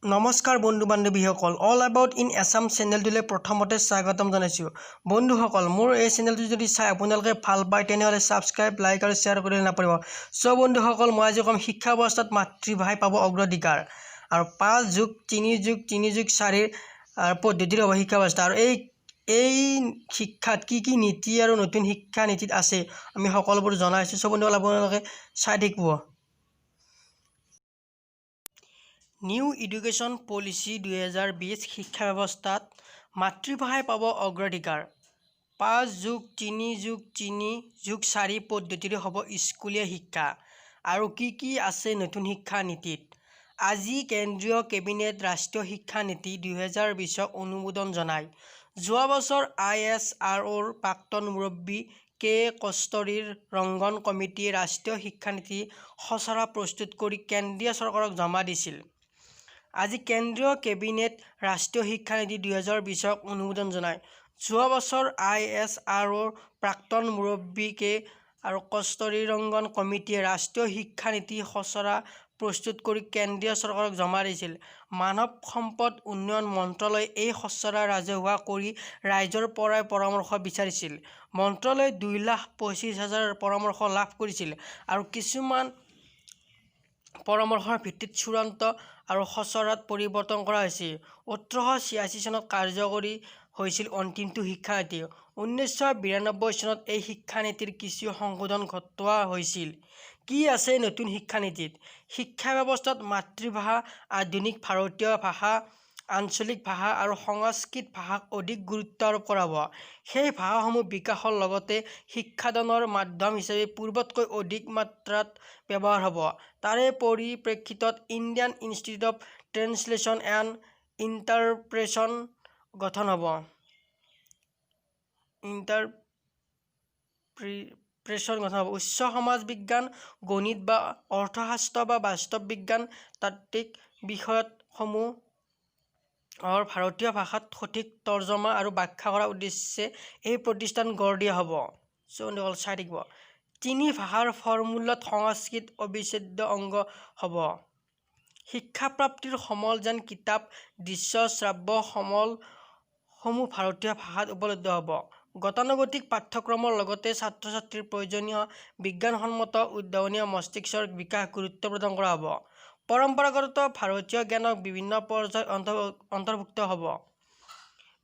নমস্কাৰ বন্ধু বান্ধৱীসকল, all about in Assam চেনেলটোলৈ প্ৰথমতে স্বাগতম জনাইছোঁ। বন্ধুসকল, মোৰ এই চেনেলটো যদি চাই আপোনালোকে ভাল পায়, তেনেহ'লে ছাবস্ক্ৰাইব, লাইক আৰু শ্বেয়াৰ কৰিবলৈ নাপাহৰিব। চ' বন্ধুসকল, মই আজি ক'ম শিক্ষা ব্যৱস্থাত মাতৃভাষাই পাব অগ্ৰাধিকাৰ আৰু 5+3+3+4ৰ পদ্ধতিৰ হ'ব শিক্ষা ব্যৱস্থা আৰু এই এই শিক্ষাত কি কি নীতি আৰু নতুন শিক্ষা নীতিত আছে, আমি সকলোবোৰ জনাইছোঁ। চ' বন্ধুসকল, আপোনালোকে চাই থাকিব। নিউ এডুকেশ্যন পলিচি 2020, শিক্ষা ব্যৱস্থাত মাতৃভাষাই পাব অগ্ৰাধিকাৰ। 5+3+3+4 পদ্ধতিৰে হ'ব স্কুলীয়া শিক্ষা আৰু কি কি আছে নতুন শিক্ষা নীতিত? আজি কেন্দ্ৰীয় কেবিনেট ৰাষ্ট্ৰীয় শিক্ষা নীতি 2020ক অনুমোদন জনায়। যোৱা বছৰ I S R অ'ৰ প্ৰাক্তন মুৰব্বী কে কস্তুৰী ৰংগন কমিটীয়ে ৰাষ্ট্ৰীয় শিক্ষানীতি খচৰা প্ৰস্তুত কৰি কেন্দ্ৰীয় চৰকাৰক জমা দিছিল। আজি কেন্দ্ৰীয় কেবিনেট ৰাষ্ট্ৰীয় শিক্ষানীতি 2020ক অনুমোদন জনায়। যোৱা বছৰ I S R অ'ৰ প্ৰাক্তন মুৰব্বী কে আৰু কস্তুৰী ৰংগন কমিটীয়ে ৰাষ্ট্ৰীয় শিক্ষানীতি খচৰা প্ৰস্তুত কৰি কেন্দ্ৰীয় চৰকাৰক জমা দিছিল। মানৱ সম্পদ উন্নয়ন মন্ত্ৰালয়ে এই খচৰা ৰাজহুৱা কৰি ৰাইজৰ পৰাই পৰামৰ্শ বিচাৰিছিল। মন্ত্ৰালয়ে 2,25,000 পৰামৰ্শ লাভ কৰিছিল আৰু কিছুমান পৰামৰ্শৰ ভিত্তিত চূড়ান্ত আৰু খচৰাত পৰিৱৰ্তন কৰা হৈছে। 1886 চনত কাৰ্যকৰী হৈছিল অন্তিমটো শিক্ষানীতি। 1992 চনত এই শিক্ষানীতিৰ কিছু সংশোধন ঘটোৱা হৈছিল। কি আছে নতুন শিক্ষানীতিত? শিক্ষা ব্যৱস্থাত মাতৃভাষা, আধুনিক ভাৰতীয় ভাষা, আঞ্চলিক ভাষা আৰু সংস্কৃত ভাষাক অধিক গুৰুত্ব আৰোপ কৰা হ'ব। সেই ভাষাসমূহ বিকাশৰ লগতে শিক্ষাদানৰ মাধ্যম হিচাপে পূৰ্বতকৈ অধিক মাত্ৰাত ব্যৱহাৰ হ'ব। তাৰে পৰিপ্ৰেক্ষিতত Indian Institute of Translation and Interpretation গঠন হ'ব। ইণ্টাৰপ্ৰিপ্ৰেছন গঠন হ'ব। উচ্চ সমাজ বিজ্ঞান, গণিত বা অৰ্থশাস্ত্ৰ বা বাস্তৱ বিজ্ঞান, তাত্ত্বিক বিষয়সমূহৰ ভাৰতীয় ভাষাত সঠিক তৰ্জমা আৰু ব্যাখ্যা কৰাৰ উদ্দেশ্যে এই প্ৰতিষ্ঠান গঢ় দিয়া হ'ব। চ' চাই থাকিব। তিনি ভাষাৰ ফৰ্মুলাত সংস্কৃত অবিচ্ছেদ্য অংগ হ'ব। শিক্ষাপ্ৰাপ্তিৰ সমল যেন কিতাপ, দৃশ্য শ্ৰাব্য সমলসমূহ ভাৰতীয় ভাষাত উপলব্ধ হ'ব। গতানুগতিক পাঠ্যক্ৰমৰ লগতে ছাত্ৰ ছাত্ৰীৰ প্ৰয়োজনীয় বিজ্ঞানসন্মত উদ্ভাৱনীয় মস্তিষ্কৰ বিকাশ গুৰুত্ব প্ৰদান কৰা হ'ব। পৰম্পৰাগত ভাৰতীয় জ্ঞানক বিভিন্ন পৰ্যায়ত অন্তৰ্ভুক্ত হ'ব।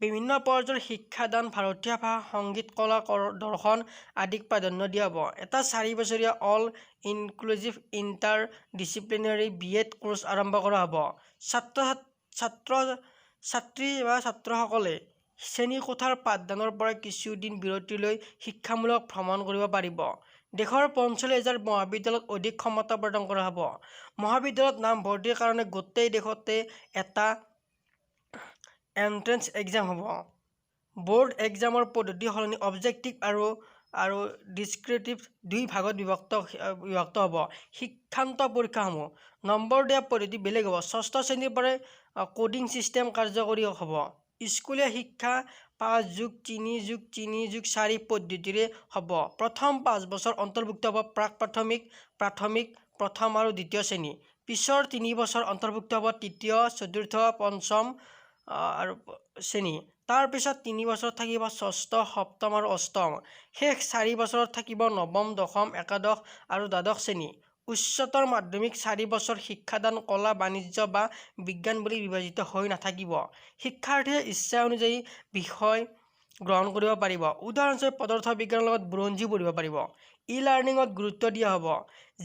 বিভিন্ন পৰ্যায়ৰ শিক্ষাদান, ভাৰতীয় ভাষা, সংগীত, কলা, দৰ্শন আদিক প্ৰাধান্য দিয়া হ'ব। এটা 4 বছৰীয়া all inclusive inter disciplinary B.Ed course আৰম্ভ কৰা হ'ব। ছাত্ৰ ছাত্ৰ ছাত্ৰী বা ছাত্ৰসকলে শ্ৰেণীকোঠাৰ পাঠদানৰ পৰা কিছুদিন বিৰতি লৈ শিক্ষামূলক ভ্ৰমণ কৰিব পাৰিব। দেশৰ 45,000 মহাবিদ্যালয়ত অধিক ক্ষমতা প্ৰদান কৰা হ'ব। মহাবিদ্যালয়ত নামভৰ্তিৰ কাৰণে গোটেই দেশতে এটা এণ্ট্ৰেন্স এক্সাম হ'ব। ব'ৰ্ড এক্সামৰ পদ্ধতি সলনি অবজেক্টিভ আৰু আৰু ডিছক্ৰিপটিভ দুই ভাগত বিভক্ত বিভক্ত হ'ব। শিক্ষান্ত পৰীক্ষাসমূহ নম্বৰ দিয়া পদ্ধতি বেলেগ হ'ব। ষষ্ঠ শ্ৰেণীৰ পৰাই কোডিং ছিষ্টেম কাৰ্যকৰী হ'ব। স্কুলীয়া শিক্ষা 5+3+3+4 পদ্ধতিৰে হ'ব। প্ৰথম 5 বছৰ অন্তৰ্ভুক্ত হ'ব প্ৰাক প্ৰাথমিক, প্ৰাথমিক, প্ৰথম আৰু দ্বিতীয় শ্ৰেণী। পিছৰ 3 বছৰ অন্তৰ্ভুক্ত হ'ব তৃতীয়, চতুৰ্থ, পঞ্চম আৰু শ্ৰেণী। তাৰ পিছত 3 বছৰত থাকিব ষষ্ঠ, সপ্তম আৰু অষ্টম। শেষ 4 বছৰত থাকিব নৱম, দশম, একাদশ আৰু দ্বাদশ শ্ৰেণী। উচ্চতৰ মাধ্যমিক 4 বছৰ শিক্ষাদান কলা, বাণিজ্য বা বিজ্ঞান বুলি বিভাজিত হৈ নাথাকিব। শিক্ষাৰ্থীয়ে ইচ্ছা অনুযায়ী বিষয় গ্ৰহণ কৰিব পাৰিব। উদাহৰণস্বৰূপে, পদাৰ্থ বিজ্ঞানৰ লগত বুৰঞ্জীও পঢ়িব পাৰিব। ই লাৰ্ণিঙত গুৰুত্ব দিয়া হ'ব।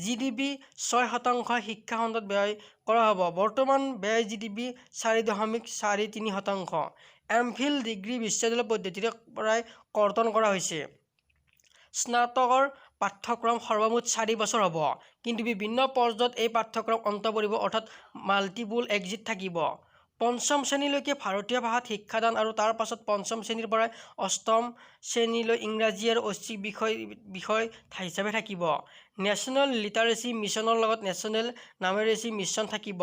জিডিপি 6% শিক্ষাখণ্ডত ব্যয় কৰা হ'ব। বৰ্তমান ব্যয় জিডিপি 4.43%। এম ফিল ডিগ্ৰী বিশ্ববিদ্যালয় পদ্ধতিৰে পৰাই কৰ্তন কৰা হৈছে। স্নাতকৰ পাঠ্যক্ৰম সৰ্বমুঠ 4 বছৰ হ'ব। কিন্তু বিভিন্ন পৰ্যায়ত এই পাঠ্যক্ৰম অন্ত পৰিব, অৰ্থাৎ মাল্টিপুল এক্সিট থাকিব। পঞ্চম শ্ৰেণীলৈকে ভাৰতীয় ভাষাত শিক্ষাদান আৰু তাৰ পাছত পঞ্চম শ্ৰেণীৰ পৰাই অষ্টম শ্ৰেণীলৈ ইংৰাজী আৰু ঐচ্ছিক বিষয় বিষয় হিচাপে থাকিব। নেশ্যনেল লিটাৰেচি মিছনৰ লগত নেশ্যনেল নামেৰেচি মিছন থাকিব।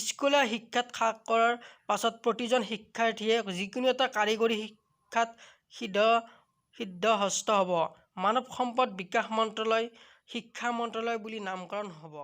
স্কুলীয়া শিক্ষাত শেষ কৰাৰ পাছত প্ৰতিজন শিক্ষাৰ্থীয়ে যিকোনো এটা কাৰিকৰী শিক্ষাত সিদ্ধহস্ত হ'ব। মানৱ সম্পদ বিকাশ মন্ত্ৰালয় শিক্ষা মন্ত্ৰালয় বুলি নামকৰণ হ'ব।